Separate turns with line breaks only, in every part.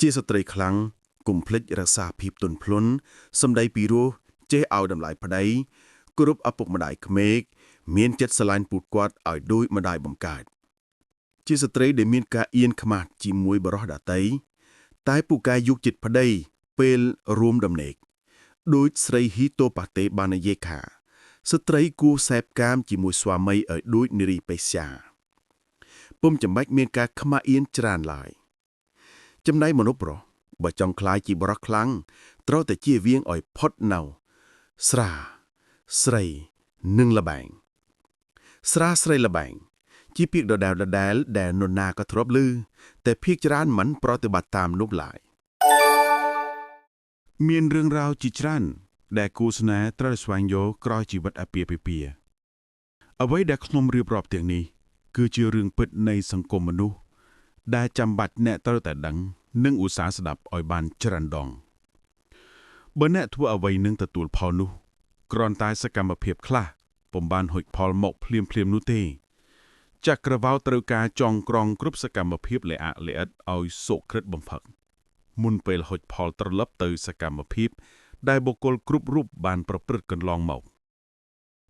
ជាស្ត្រីខ្លាំងកុំភ្លេចរក្សាភាពទន់ភ្លន់សម្ដីពីរោះចេះឲ្យតម្លៃប្តីគោរពឪពុកម្ដាយក្មេកមានចិត្តស្រឡាញ់ពួកគាត់ឲ្យដូចម្ដាយបង្កើតជាស្ត្រីដែលមានការអៀនខ្មាស់ជាមួយបរិះដតីតែពូកែយកចិត្តប្តីពេលរួមដំណេកដូចស្រីហ៊ីតូប៉ាតេបាននិយាយថាស្ត្រីគួរសែបកាមជាមួយស្វាមីឲ្យដូចនារីបេស្យាពុំចាំបាច់មានការខ្មាស់អៀនច្រើនឡើយ ចំណែកមនុស្សប្រុសបើចង់ក្លាយជាបរិសខ្លាំងត្រូវតែជៀសវាងឲ្យផុតនៅស្រាស្រីនិងល្បែងស្រាស្រីល្បែងជាពាក្យដដែលដដែលដែលនរណាក៏ធ្លាប់ឮតែភាគច្រើនមិនប្រតិបត្តិតាមនោះឡើយ
មានរឿងរ៉ាវជាច្រើនដែលគូស្នេហ៍ត្រូវស្វែងយល់ក្រោយជីវិតអាពាហ៍ពិពាហ៍អ្វីដែលខ្ញុំរៀបរាប់ទាំងនេះគឺជារឿងពិតនៃសង្គមមនុស្សដែលចាំបាច់អ្នកត្រូវតែដឹង និងឧស្សាហ៍ស្ដាប់ឲ្យបានច្រើនដងបើអ្នកធ្វើអ្វីនឹងទទួលផលនោះគ្រាន់តែសកម្មភាពខ្លះពុំបានហុចផលមកភ្លាមៗនោះទេចក្រវាលត្រូវការចងក្រងគ្រប់សកម្មភាពល្អិតល្អិតឲ្យសុក្រិតបំផុត មុនពេលហុចផលត្រឡប់ទៅសកម្មភាព ដែលបុគ្គលគ្រប់រូបបានប្រព្រឹត្តកន្លងមក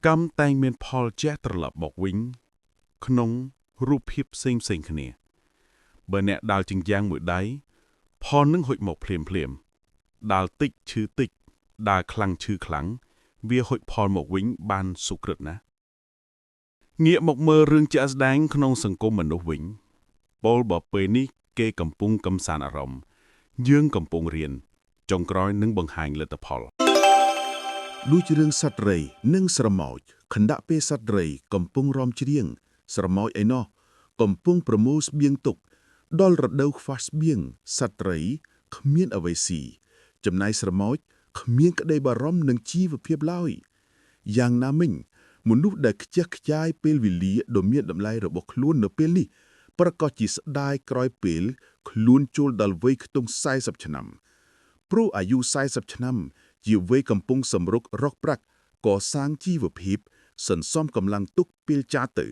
កម្មតែងមានផលជះត្រឡប់មកវិញ ក្នុងរូបភាពផ្សេងផ្សេងៗគ្នា បើអ្នកដាល់ជញ្ជាំងមួយដៃផលនឹងហុចមកភ្លាមភ្លាមៗដាល់តិចឈឺតិចដាល់ខ្លាំងឈឺខ្លាំងវាហុចផលមកវិញបានសុក្រិតណាស់ងាកមកមើលរឿងជាក់ស្ដែងក្នុងសង្គមមនុស្សវិញពលបើពេលនេះគេកំពុងកំសាន្តអារម្មណ៍ យើងកំពុងរៀនចុងក្រោយនឹងបង្ហាញលទ្ធផល
ដូចរឿងសត្វរៃនិងស្រមោចខណៈពេលសត្វរៃកំពុងរំច្រៀង ស្រមោចឯណោះកំពុងប្រមូលស្បៀងទុក ដល់រដូវខ្វះស្បៀងសត្វរៃគ្មានអ្វីស៊ីចំណែកស្រមោចគ្មានក្តីបារម្ភនឹងជីវភាពឡើយយ៉ាងណាមិញមនុស្សដែលខ្ជះខ្ជាយពេលវេលាដ៏មានតម្លៃរបស់ខ្លួននៅពេលនេះប្រកាសជាស្ដាយក្រោយពេលខ្លួនចូលដល់វ័យខ្ទង់40ឆ្នាំ ព្រោះអាយុ40ឆ្នាំ ជាវ័យកំពុងសម្រុករកប្រាក់កសាងជីវភាពសន្សំកម្លាំងទុកពេលចាស់ទៅ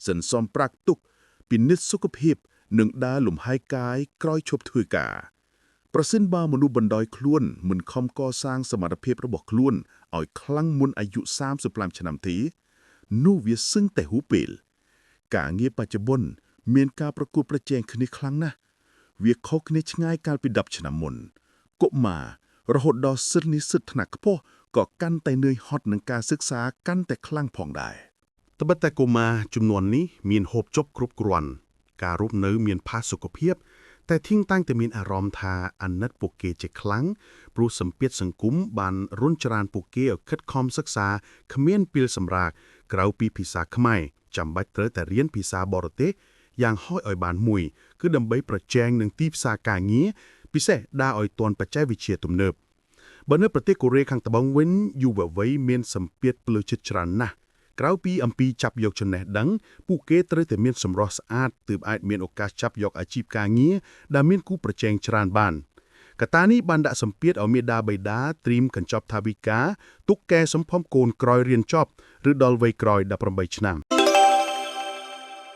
សន្សំប្រាក់ទុកពិនិត្យសុខភាពនិងដើរលំហែកាយក្រោយឈប់ធ្វើការ ប្រសិនបើមនុស្សបណ្ដោយខ្លួនមិនខំកសាងសមត្ថភាពរបស់ខ្លួនឲ្យខ្លាំងមុនអាយុ35ឆ្នាំទេនោះវាសឹងតែហួសពេល ការងារបច្ចុប្បន្នមានការប្រកួតប្រជែងគ្នាខ្លាំងណាស់វាខុសគ្នាឆ្ងាយកាលពី10ឆ្នាំមុនកុមាររហូតដល់សិស្សនិស្សិតថ្នាក់ខ្ពស់ក៏កាន់តែនឿយហត់នឹងការសិក្សាកាន់តែខ្លាំងផងដែរ
ត្បិតតែកុមារចំនួននេះមានហូបចុកគ្រប់គ្រាន់ការរស់នៅមានផាសុកភាព តែធៀងតាំងតែមានអារម្មណ៍ថាអាណិតពួកគេជាខ្លាំងព្រោះសម្ពាធសង្គមបានរុញច្រានពួកគេឲ្យខិតខំសិក្សាគ្មានពេលសម្រាកក្រៅពីភាសាខ្មែរចាំបាច់ត្រូវតែរៀនភាសាបរទេសយ៉ាងហោចឲ្យបានមួយគឺដើម្បីប្រជែងនឹងទីផ្សារការងារពិសេសដើរឲ្យទាន់បច្ចេកវិទ្យាទំនើប បើនៅប្រទេសកូរ៉េខាងត្បូងវិញយុវវ័យមានសម្ពាធផ្លូវចិត្តច្រើនណាស់ក្រៅពីអំពីចាប់យកចំណេះដឹងពួកគេត្រូវតែមានសម្រស់ស្អាតទើបអាចមានឱកាសចាប់យកអាជីពការងារដែលមានគូប្រជែងច្រើនបានកត្តានេះបានដាក់សម្ពាធឲ្យមាតាបិតាត្រៀមកញ្ចប់ថវិកាទុកកែសម្ផំកូនក្រោយរៀនចប់ឬដល់វ័យក្រោយ18ឆ្នាំ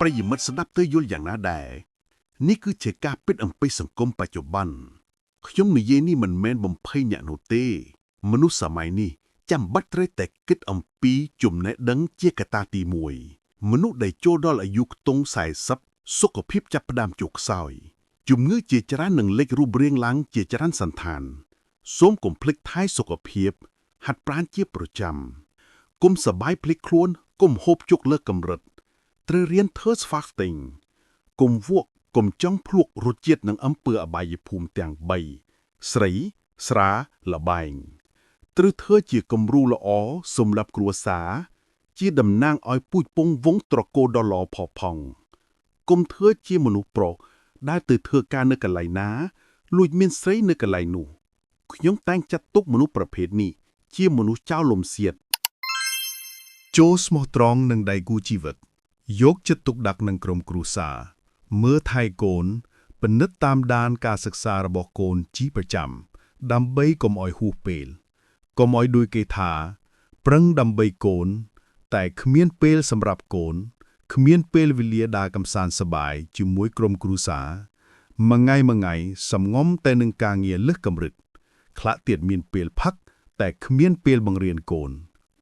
ប្រិយមិត្តស្ដាប់ទៅយល់យ៉ាងណាដែរនេះគឺជាការពិតអំពីសង្គមបច្ចុប្បន្នខ្ញុំនិយាយនេះមិនមែនបំភ័យអ្នកនោះទេ មនុស្សសម័យនេះចាំបាច់ត្រូវតែគិតអំពីចំណេះដឹងជាកត្តាទី1មនុស្សដែលចូលដល់អាយុខ្ទង់40សុខភាពចាប់ផ្ដើមចុះខ្សោយជំងឺជាច្រើននឹងលេចរូបរាងឡើងជាច្រើនសន្តាន សូមកុំភ្លេចថែសុខភាព ហាត់ប្រាណជាប្រចាំគុំសប្បាយភ្លេចខ្លួនកុំហូបជុកលើសកម្រិត ត្រូវរៀនធ្វើ fasting កុំវក់កុំចង់ភ្លក់រសជាតិនឹងអំពើអបាយភូមិទាំង3ស្រី ស្រាល្បែងត្រូវធ្វើជាគំរូល្អសម្រាប់គ្រួសារជាតំណាងឲ្យពូជពងវងត្រកូលដ៏ល្អផូរផង់កុំធ្វើជាមនុស្សប្រុសដែលទៅធ្វើការនៅកន្លែងណាលួចមានស្រីនៅកន្លែងនោះខ្ញុំតែងចាត់ទុកមនុស្សប្រភេទនេះជាមនុស្សចោលលំសៀត
ចូលស្មោះត្រង់នឹងដៃគូជីវិត យកចិត្តទុកដាក់នឹងក្រុមគ្រួសារមើលថែកូនពិនិត្យតាមដានការសិក្សារបស់កូនជាប្រចាំដើម្បីកុំឲ្យហួសពេលកុំឲ្យដូចគេថា ប្រឹងដើម្បីកូន តែគ្មានពេលសម្រាប់កូនគ្មានពេលវេលាដើរកម្សាន្តសប្បាយជាមួយក្រុមគ្រួសារ មួយថ្ងៃមួយថ្ងៃសំងំតែនឹងការងារលើសកម្រិតខ្លះទៀតមានពេលផឹកតែគ្មានពេលបង្រៀនកូន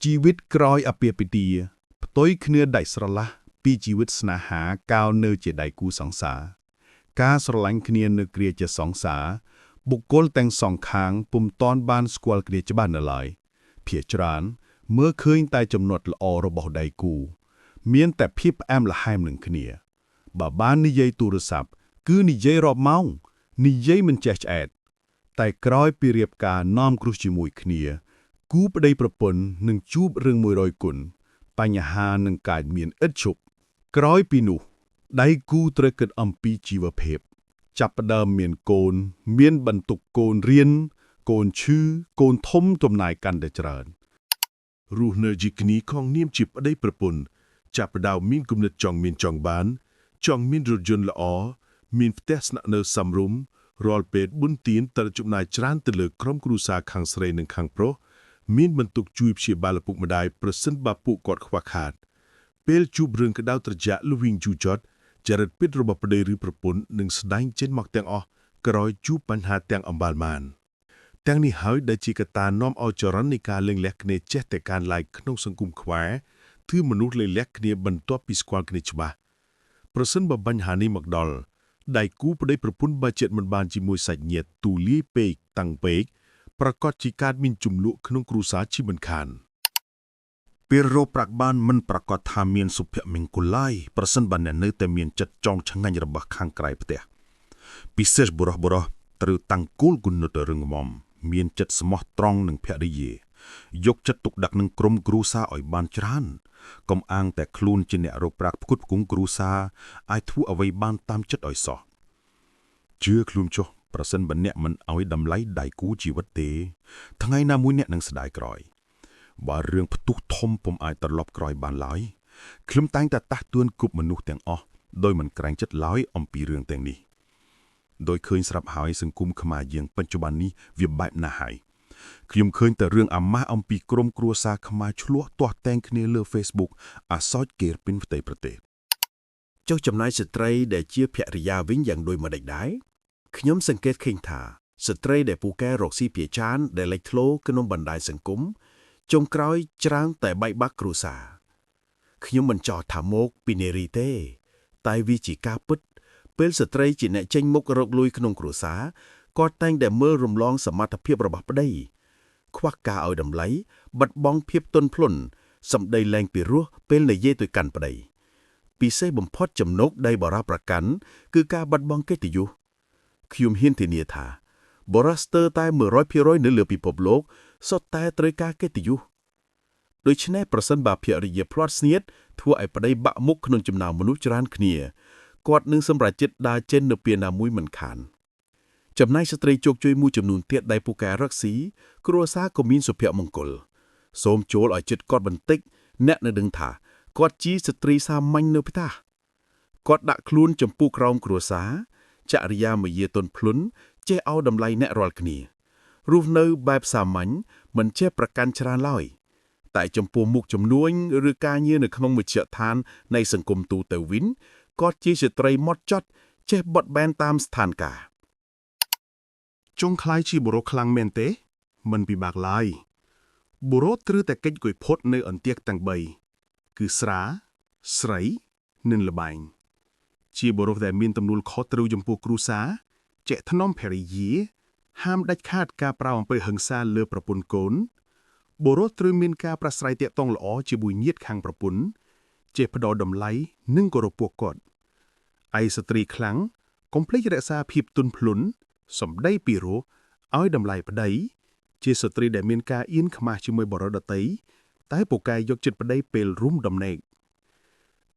ជីវិតក្រោយអាពាហ៍ពិពាហ៍ផ្ទុយគ្នាដាច់ស្រឡះពីជីវិតស្នេហាកាលនៅជាដៃគូសង្សារការស្រឡាញ់គ្នានៅគ្រាជាសង្សារបុគ្គលទាំងសងខាងពុំទាន់បានស្គាល់គ្នាច្បាស់នៅឡើយភាគច្រើនមើលឃើញតែចំណុចល្អរបស់ដៃគូ មានតែភាពផ្អែមល្ហែមនឹងគ្នា បើបាននិយាយទូរស័ព្ទគឺនិយាយរាប់ម៉ោងនិយាយមិនចេះឆ្អែតតែក្រោយពីរៀបការនាំគ្រោះជាមួយគ្នា គូប្តីប្រពន្ធនឹងជួបរឿង100គុណបញ្ហានឹងកើតមានឥតឈប់ក្រោយពីនោះដៃគូត្រូវគិតអំពីជីវភាព ចាប់ផ្ដើមមានកូន មានបន្ទុកកូនរៀនកូនឈឺកូនធំចំណាយកាន់តែច្រើន
រស់នៅជាគ្នាក្នុងនាមជាប្តីប្រពន្ធចាប់ផ្ដើមមានគំនិតចង់មានចង់បាន ចង់មានរថយន្តល្អមានផ្ទះស្នាក់នៅសមរម្យរាល់ពេលបុណ្យទានត្រូវចំណាយច្រើនទៅលើក្រុមគ្រួសារខាងស្រីនិងខាងប្រុសមានបន្ទុកជួយព្យាបាលឪពុកម្ដាយប្រសិនបើពួកគាត់ខ្វះខាត ពេលជួបរឿងក្តៅត្រជាក់លវិញជូចត់ចរិតពិតរបស់ប្តីឬប្រពន្ធនឹងស្ដែងចេញមកទាំងអស់ក្រោយជួបបញ្ហាទាំងអំបាលមាន ទាំងនេះហើយដែលជាកត្តានាំឲ្យចរន្តនៃការលែងលះគ្នាចេះតែកើនឡើងក្នុងសង្គមខ្មែរគឺមនុស្សលែងលះគ្នាបន្ទាប់ពីស្គាល់គ្នាច្បាស់ប្រសិនបើបញ្ហានេះមកដល់ដៃគូប្តីប្រពន្ធបើចិត្តមិនបានជាមួយសាច់ញាតិទូលាយពេកតាំងពេកប្រកាសជាកើតមានជំលក់ក្នុងគ្រួសារជាមិនខាន
ពេលរកប្រាក់បានមិនប្រកាសថាមានសុភមង្គលឡើយប្រសិនបើអ្នកនៅតែមានចិត្តចង់ឆ្ងាញ់របស់ខាងក្រៅផ្ទះពិសេសបុរសបុរសត្រូវតាំងគោលគំនិតរឹងមាំមានចិត្តស្មោះត្រង់នឹងភរិយាយកចិត្តទុកដាក់នឹងក្រុមគ្រួសារឲ្យបានច្រើនកុំអាងតែខ្លួនជាអ្នករកប្រាក់ផ្គត់ផ្គង់គ្រួសារអាចធ្វើអ្វីបានតាមចិត្តឲ្យសោះជឿខ្លួនចុះប្រសិនបើអ្នកមិនឲ្យតម្លៃដៃគូជីវិតទេ ថ្ងៃណាមួយអ្នកនឹងស្ដាយក្រោយ បើរឿងផ្ទុះធំពុំអាចត្រឡប់ក្រោយបានឡើយខ្ញុំតែងតែតាស់តឿនគ្រប់មនុស្សទាំងអស់ដោយមិនក្រែងចិត្តឡើយអំពីរឿងទាំងនេះដោយឃើញស្រាប់ហើយសង្គមខ្មែរយើងបច្ចុប្បន្ននេះវាបែបណាស់ហើយខ្ញុំឃើញតែរឿងអាម៉ាស់អំពីក្រុមគ្រួសារខ្មែរឆ្លោះទាស់តែងគ្នាលើ Facebook អាសោចគេពេញផ្ទៃប្រទេស
ចុះចំណែកស្ត្រីដែលជាភរិយាវិញយ៉ាងដូចម្តេចដែរខ្ញុំសង្កេតឃើញថាស្ត្រីដែលពូកែរកស៊ីភាចានដែលលេចធ្លោក្នុងបណ្ដាញសង្គមចុងក្រោយច្រើនតែបែកបាក់គ្រួសារខ្ញុំមិនចោទថាមកពីនារីទេ តែវាជាការពិត ពេលស្ត្រីជាអ្នកចេញមុខរកលុយក្នុងគ្រួសារគាត់តែងតែមើលរំលងសមត្ថភាពរបស់ប្តីខ្វះការឲ្យតម្លៃបាត់បង់ភាពទន់ភ្លន់សម្ដីលែងពីរោះពេលនិយាយទៅកាន់ប្តី ពិសេសបំផុតចំណុកដែលបរាប្រកាន់គឺការបាត់បង់កិត្តិយសខ្ញុំហ៊ានធានាថាបរិស្ទើរតែ100%នៅលើពិភពលោកសុទ្ធតែត្រូវការកិត្តិយសដូច្នេះប្រសិនបើភរិយាភ្លាត់ស្នៀតធ្វើឲ្យប្តីបាក់មុខក្នុងចំណោមមនុស្សច្រើនគ្នាគាត់នឹងសម្រេចចិត្តដើរចេញនៅពេលណាមួយមិនខានចំណែកស្ត្រីជោគជ័យមួយចំនួនទៀតដែលពូកែរកស៊ីគ្រួសារក៏មានសុភមង្គលសូមចូលឲ្យចិត្តគាត់បន្តិចអ្នកនៅដឹងថា គាត់ជាស្ត្រីសាមញ្ញនៅផ្ទះគាត់ដាក់ខ្លួនចំពោះក្រោមគ្រួសារចរិយាមយាទន់ភ្លន់ចេះឲ្យតម្លៃអ្នករាល់គ្នារស់នៅបែបសាមញ្ញមិនចេះប្រកាន់ច្រើនឡើយតែចំពោះមុខចំនួនឬការងារនៅក្នុងមជ្ឈដ្ឋាននៃសង្គមទូទៅវិញគាត់ជាស្ត្រីម៉ត់ចត់ចេះបត់បែនតាមស្ថានភាព
ចង់ក្លាយជាបុរសខ្លាំងមែនទេ មិនពិបាកឡើយបុរសត្រូវតែកិច្ចគយផុតនៅអន្ទាក់ទាំង3គឺស្រាស្រីនិងល្បែងជាបុរសដែលមានទំនួលខុសត្រូវចំពោះគ្រួសារចេះថ្នមភរិយា ហាមដាច់ខាតការប្រើអំពើហិង្សាលើប្រពន្ធកូនបុរសត្រូវមានការប្រាស្រ័យទាក់ទងល្អជាមួយញាតិខាងប្រពន្ធចេះផ្ដល់តម្លៃនិងគោរពពួកគាត់ឯស្ត្រីខ្លាំងកុំភ្លេចរក្សាភាពទន់ភ្លន់ សម្ដីពីរោះឲ្យតម្លៃប្តី ជាស្ត្រីដែលមានការអៀនខ្មាស់ជាមួយបរិដតីតែពូកែយកចិត្តប្តីពេលរួមដំណេក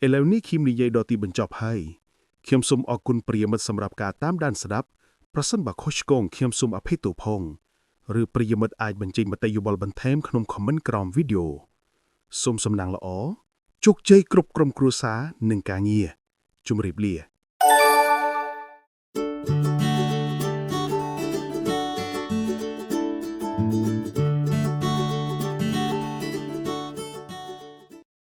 ឥឡូវនេះខ្ញុំនិយាយដល់ទីបញ្ចប់ហើយខ្ញុំសូមអរគុណប្រិយមិត្តសម្រាប់ការតាមដានស្ដាប់ប្រសិនបើខុសឆ្គងខ្ញុំសូមអភ័យទោសផងឬប្រិយមិត្តអាចបញ្ចេញមតិយោបល់បន្ថែមក្នុង comment ក្រោមវីដេអូសូមសំណាងល្អជោគជ័យគ្រប់ក្រុមគ្រួសារនិងការងារជម្រាបលា